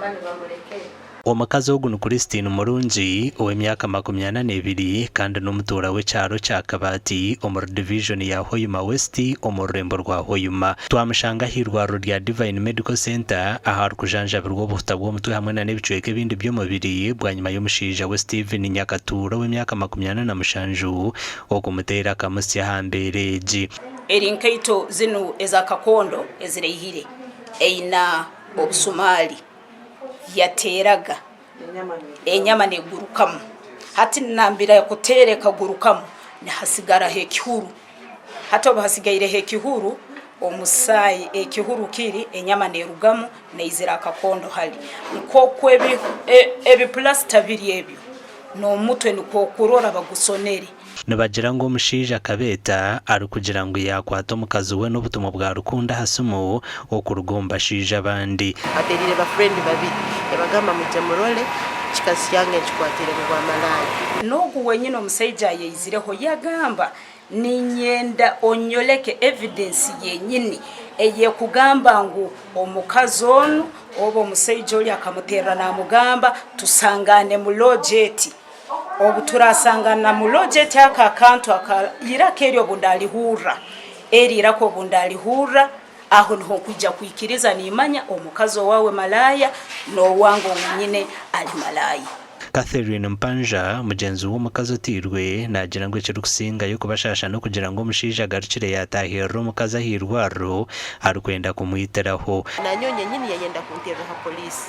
Amani bamureke. Omukazi ogu ni Christine Murungi ow'emyaka makumyana n'ebiri kandi n'omutuura w'ekyaro kya Kabati omuri divijoni ya Hoima West omu rurembo rwa Hoima. Twamushanga ah'eirwariro rya Divine Medical Centre ahu arikujanjabirwa obuhuta bw'omutwe hamwe na n'ebicweka ebindi by'omubiri bwanyima y'omushaija we Stephen Nyakatuura ow'emyaka 47 okumuteera akamusya aha mbeera egi. Eri nkaito zinu eza kakondo eziraihire, eina obusumaali, yateeraga enyama negurukamu. Hati nambira kuteera ekagurukamu nihasigaraho ekihuru. Hati obu hasigaireho ekihuru, omusaayi ekihuru kiri enyama nerugamu neizira akakondo hali. Nk'oku ebipulasita biri ebyo, n'omutwe nikwo okurora bagusonere. Nibagira ngu omushaija akabeeta arikugira ngu yaakwata omukazi we n'obutumwa bwa rukundo aha simu okuruga omu bashaija abandi. Atereire ba friend babiri yabagamba mwije murole kikazi kyange nkikwatire mu bwa malaaya. N'ogu wenyini omusaija ayaizireho yagamba, Niinyenda onyoleke evidence yenyini eyekugamba ngu omukazi onu oba omusaija ori akamuterera namugamba tusangaane mu lodge eti. Obu turasangana mu lodge eti ako akantu aka iraka eri obu ndalihurra, eri iraka obu ndalihurra, aho niho nkwija kwikiriza nimanya omukazi owawe malaaya n'owange ou nyine ali malaaya. Catherine Mpanja, mugyenzi w'omukazi oteirwe, naagira ngu ekirikusingayo kubashaasha n'okugira ngu omushaija agarukire yaataahirira omukazi aha irwariro arikwenda kumwitiraho. Nanyowe nyenyini yayenda kunterra ha poliisi.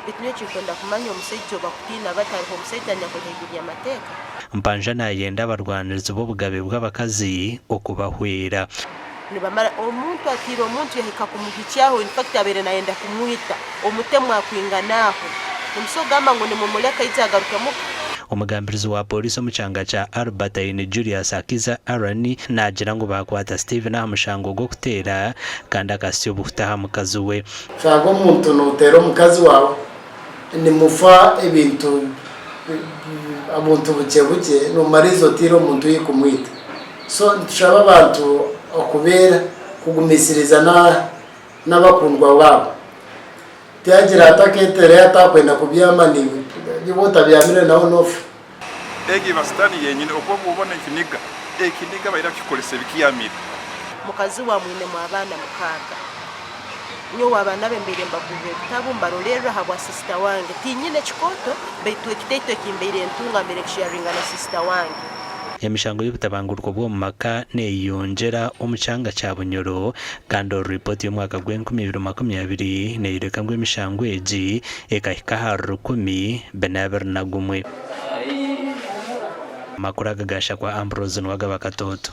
Baitu nyowe ekinkwenda kumanya omusaija obakutiina bati haroho omusaija anyakuli haiguru y'amateeka? Mpanja naayenda abarwanirizi b'obugabe bw'abakazi okubahwera. Nibamara omuntu atiire omuntu yahika kumuhikyaho in fact abaire nayenda kumwita omutemu akwingana aho nimusobola kugamba ngu nimumuleka aije agaruke muka? Omugambirizi wa Pooriisi omu kyanga kya Albertine, Julius Akiza Aaron naagira ngu baakwata Stephen aha mushango gw'okuteera kandi akahitsya obuhuta aha mukazi we. Shanga omuntu noteera omukazi waawe nimufa ebintu obuntu bukye bukye nomariiriza oteire omuntu oyi kumwita. So nitushaba abantu okubeera kugumisiriza n'abakundwa baabo. Tihagira atakeetereyo atakwenda kubyama naiwe, iwe otabyamire nawe nofa. Egi eba sitaani yenyine okuba bwobona ekiniga, ekiniga baira kukikoresa ebikiyamire. Mukazi we amwinemu abaana mukaaga. Nyowe abaana be mbaire mbagurra ebitabu, mbarolerra habwa sisita wange. Tinyine kikooto, baitu ekitaito eki mbaire ntunga mbaire nkisheyaringa na sisita wange. Emishango y'obutabanguruko bw'omu maka neyeyongyera omu kyanga kya Bunyoro kandi oru ripooti y'omwaka gw'enkumi ibiri 20 neyoreka ngu emishango egi ekahika ahari 1,421. Amakuru aga gashakwa Ambrose Nuwagaba Katooto.